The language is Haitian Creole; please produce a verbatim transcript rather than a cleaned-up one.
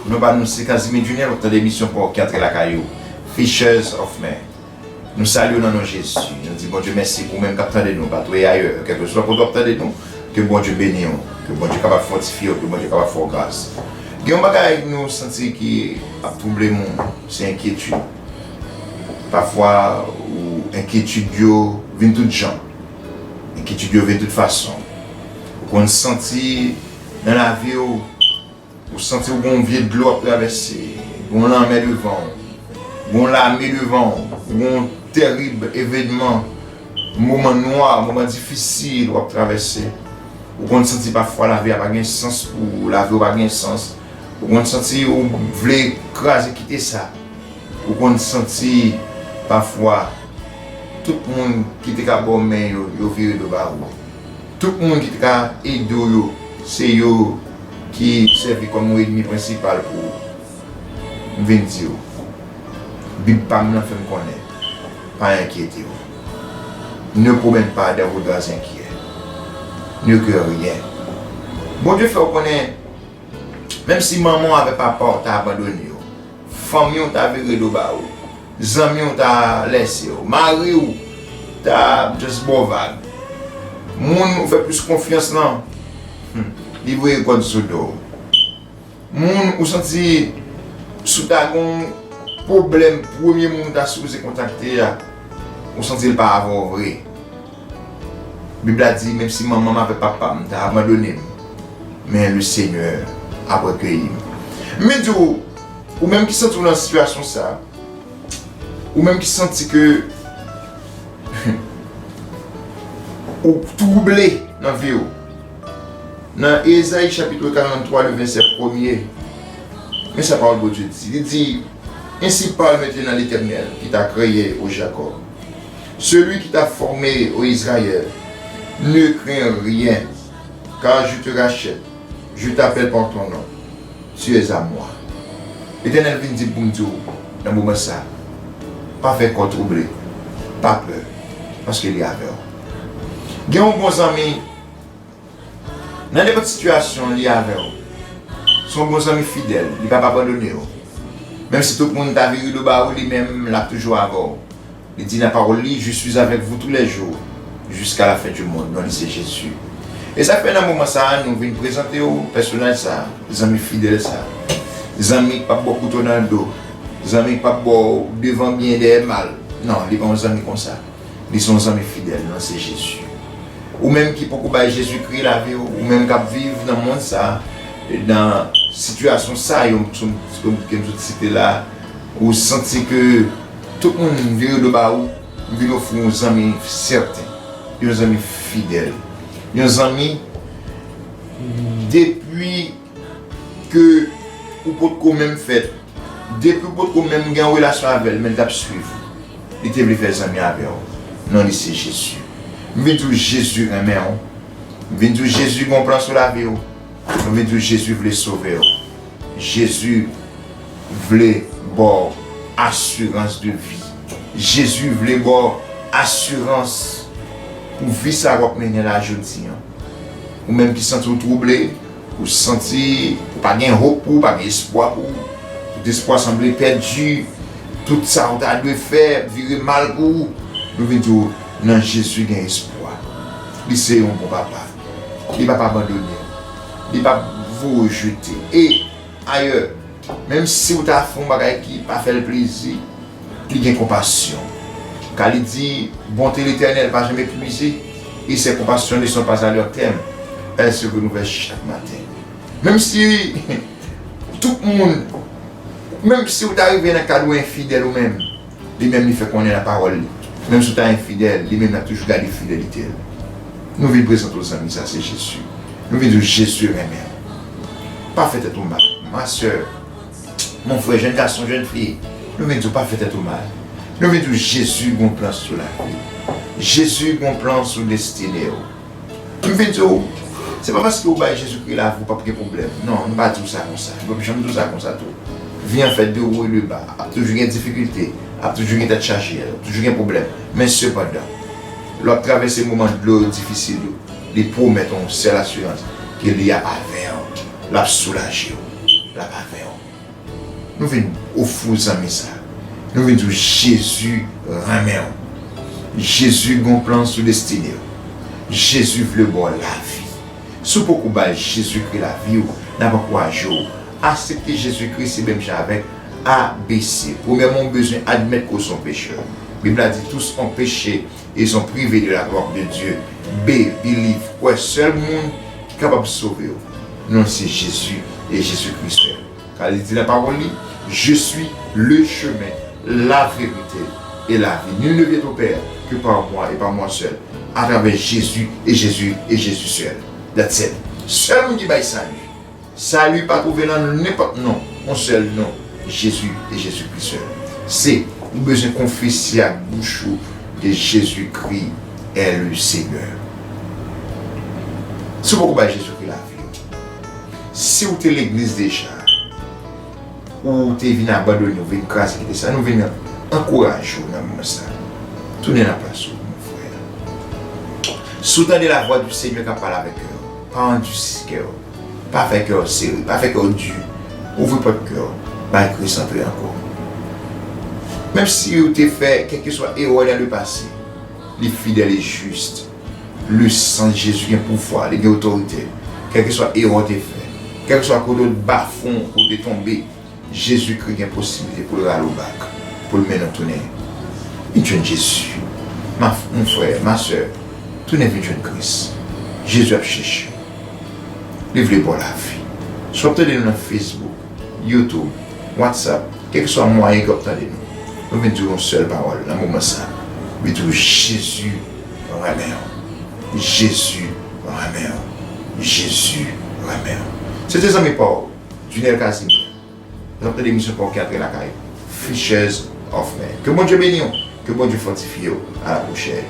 Non pa nou se Casimir Junior, w ap tande emisyon pa w ki antre lakay ou, Fishers of Men. Nou salye w nan non Jezi. Nou di Bondye mèsi pou ou menm k ap tande nou, pa twè ayè, kèlkeswa kote w ap tande nou, ke Bondye beni w, ke Bondye kapab fòtifye w, ke Bondye kapab fè w gras. Gen yon bagay nou santi ki ap twouble moun, se enkyetid. Pafwa, ou, enkyetid yo vin tout jan. Enkyetid yo vin tout fason. Ou konn santi nan lavi w, ou santi w gon vye dlo w ap travèse, gon lanmè devan w, gon lame devan w, gon tèrib evènman, moman nwa, moman difisil w ap travèse. Ou konn santi pafwa lavi a pa gen sans pou ou, lavi w pa gen sans. Ou konn santi ou vle kraze kite sa. Ou konn santi pafwa tout moun ki te ka ba w men yo, yo vire do ba ou. Tout moun ki te ka ede w yo, se yo ki sèvi kòm yon ènmi prensipal pou ou. M vin di w, Bib pa m nan fè m konnen, pa enkyete w. Ne vous mettez pas dans vos draps inquiets. Ne craignez rien. Bondye fè w konnen, menm si manman w avèk papa w ta abandone w, fanmi w ta vire do ba ou, zanmi w ta lèse w, mari w ta just ba w vag, moun ou fè plis konfyans lan, hmm, li voye kòd sou do w. Moun ou santi si w ta gon pwoblèm, premye moun ou ta sipoze kontakte a, ou santi l pa avè w vre. Bib la di, menm si manman m avèk papa m ta abandone m, men le Seigneur ap rekeyi m. M vin di w, ou menm ki santi w nan sitiyasyon sa, ou menm ki santi ke ou twouble nan vi w, nan Ezayi chapit karant twa, le vèsè premye, men sa pawòl Bondye di. Li di, Ainsi parle maintenant l'Éternel qui t'a créé, ô Jacob, celui qui t'a formé, ô Israël, ne crains rien, car je te rachète, je t'appelle par ton nom, tu es à moi. Letènèl vin di pou m di w nan moman sa, pa fè kò twouble, pa pè, paske li avè w. Gen yon bon zanmi, nan nenpòt sitiyasyon, li avè w. Se yon bon zanmi fidèl, li p ap abandone w. Menm si tout moun ta vire do ba ou, li menm, l ap toujou avè w. Li di nan pawòl li, Je suis avec vous tous les jours, jusqu'à la fin du monde. Non li se Jezi. E sa k fè nan moman sa a, nou vin prezante w pèsonaj sa a, zanmi fidèl sa a. Zanmi k p ap ba w kouto nan do. Zanmi k p ap ba w devan byen, dèyè mal. Non, li pa yon zanmi konsa. Li se yon zanmi fidèl, non se Jezi. Ou menm ki poko bay Jezikri lavi w, ou menm k ap viv nan mond sa a, nan sitiyasyon sa yo, m sou, ke m sot site la, ou santi ke tout moun vire do ba ou, m vin ofri w yon zanmi sèten, yon zanmi fidèl, yon zanmi depi ke ou potko menm fèt, depi ou potko menm gen yon relasyon avè l, men l t ap swiv ou. Li te vle fè zanmi avè w. Non li se Jezi. M vin di w Jezi renmen w. M vin di w Jezi gen yon plan sou lavi w. M vin di w Jezi vle sove w. Jezi vle ba w asirans de vi. Jezi vle ba w asirans pou vi sa w ap mennen la jodi an. Ou menm ki santi w twouble, ou santi ou pa gen hope pou ou, pa gen espwa pou ou, tout espwa sanble pèdi, tout sa ou ta dwe fè vire mal pou ou, nou vin di w, nan Jezi gen espwa. Li se yon bon papa. Li p ap abandone w. Li p ap voye w jete. E ayè, menm si w ta fè yon bagay ki pa fè l plezi, li gen konpasyon. Ka li di, Bonté l'Éternel pa janm epuize, et ses compassions ne sont pas à leur terme. Elles se renouvellent chaque matin. Menm si tout moun, menm si w ta rive nan kad ou enfidèl ou menm, li menm li fè konnen nan pawòl li. Menm si w ta enfidèl, li menm l ap toujou gade fidelite l. Nou vin prezante w zanmi sa, se Jezi. Nou vin di w Jezi renmen w. Pa fè tèt ou mal. Ma sè, mon frè, jèn gason, jèn fi, nou vin di w pa fè tèt ou mal. Nou vin di w Jezi gon plan sou lavi w. Jezi gon plan sou destine w. M vin di w, se pa paske ou bay Jezikri lavi w p ap gen pwoblèm. Non, nou pa di w sa konsa. Nou p ap janm di w sa konsa tou. Vi an fèt de wo e de ba. Ap toujou gen difikilte. Ap toujou gen tèt chaje. Ap toujou gen pwoblèm. Men sepandan, lè w ap travèse moman dlo yo difisil yo, li pwomèt yon sèl asirans, ke li ap avè w. L ap soulaje w. L ap avè w. Nou vin ofri w zanmi sa. Nou vin di w Jezi renmen w. Jezi gen yon plan sou destine w. Jezi vle ba w lavi. Si w poko bay Jezikri lavi w, n ap ankouraje w. Aksepte Jezikri se menm jan avèk A B C. Premyèman, w bezwen admèt ke w se yon pechè. Bib la di, tous ont péché et sont privés de la gloire de Dieu. B, believe, kwè, sèl moun ki kapab sove w, non, se Jezi e Jezikri sèl. Kal li di nan pawòl li, Je suis le chemin, la vérité et la vie. Nul ne vient au Père que par moi et par moi seul, à travers Jésus et Jésus et Jésus seul. That's it. Sèl moun ki bay sali. Sali pa twouve nan nenpòt non, yon sèl non, Jezi e Jezikri sèl. Se, ou bezwen konfese ak bouch ou ke Jezikri est le Seigneur. Si w poko bay Jezikri lavi w, si w te legliz deja, ou te vin abandone, ou vin kraze kite sa, nou vin ankouraje w nan moman sa. Tounen nan plas ou, mon frè. Si w tande la voix du Seigneur k ap pale avèk kè w, pa andisi kè w. Pa fè kè w sere, pa fè kè w di. Ouvri pòt kè w, bay Kris antre ankò. Menm si w te fè kèlkeswa erè nan lepase, li fidèl e jis. Le san Jezi gen pouvwa, li gen otorite. Kèlkeswa erè w te fè, kèlkeswa kote w bafon, kote w te tonbe, Jezikri gen posiblite pou l rale w back, pou l mennen w tounen. Vin jwenn Jezi. Ma, mon frè, ma sè, tounen vin jwenn Kris. Jezi ap chèche w. Li vle ba w lavi. Si w ap tande nou nan Facebook, YouTube, WhatsApp, kèlkeswa mwayen ke w ap tande nou, nou vin di w yon sèl pawòl nan moman sa. Vin di w Jezi renmen w. Jezi renmen w. Jezi renmen w. Se te zanmi pa w, Junel Casimir. N ap tande misyon pa w ki antre lakay Fishers of Men. Ke Bondye beni w, ke Bondye fòtifye w. A la pwochèn.